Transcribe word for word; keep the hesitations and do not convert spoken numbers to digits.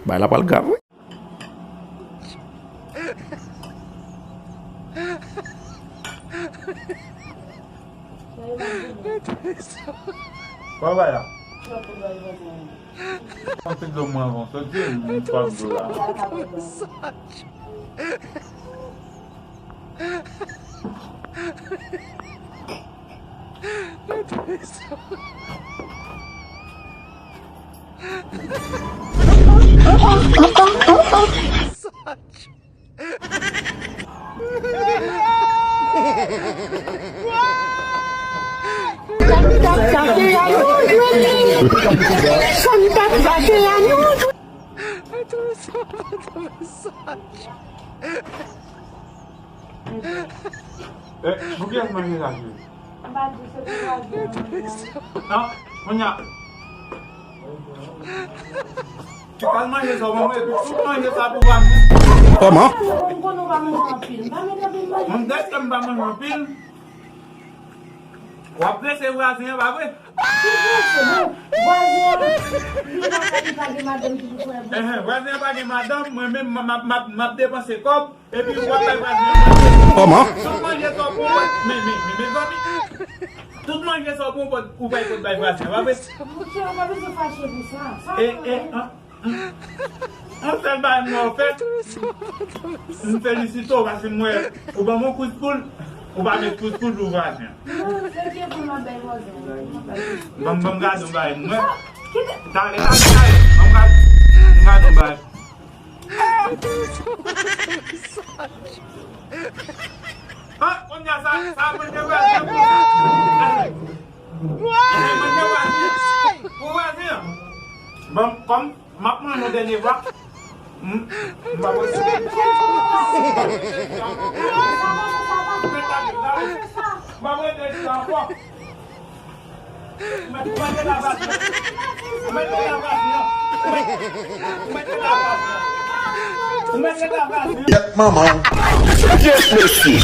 Bagay la pral grav, wi. Kòman bagay la? Mwen te dlo mwen avan soti, mwen pa dlo la. Eh, pou kiyès manje sa, cheri? An, kounye a. Ou pral manje sa, ou manje, tout manje sa pou vwazen. Kòman? M konnen w pa manje anpil. M pa mete anpil manje. Mwen, dèske m pa manje anpil? W ap prese vwazen an, pa vre? Ki prese, non? Vwazen an, li pa, li pa gen madanm ki pou fè vwazen. Enhen, vwazen an pa gen madanm, mwen menm, m ap, m ap, m ap depanse kòb. Epi w ap bay vwazen an manje. Kòman? Tout manje sa w pran, men, men, men, mezanmi. Tout manje sa w pran, ou pa pot bay vwazen an, pa vre? Monchè, ou pa bezwen fache pou sa. Sa e, e, an, an sèl bagay m wè w fè, m felisite w paske m wè ou ban m yon kout poul, ou pa met kout poul pou vwazen an. Non, se vye poul m ap bay vwazen an. Ban m, ban m gade yon bagay, m wè. Talè, talè, talè. Ban m gade, m gade yon bagay. Ah, kounye a sa, sa manje vwazen pou sa. Eh, manje vwazen pou vwazen. Bon, kòm m ap manje yon dènye fwa, m, m pa pral. M pa pral rete ankò. Ou mèt, ou mèt rete avè vwazen an. Ou mèt rete avè vwazen an. Ou mèt rete avè vwazen an. Ou mèt rete avè vwazen an. Kèt manman w. Yes, mesye.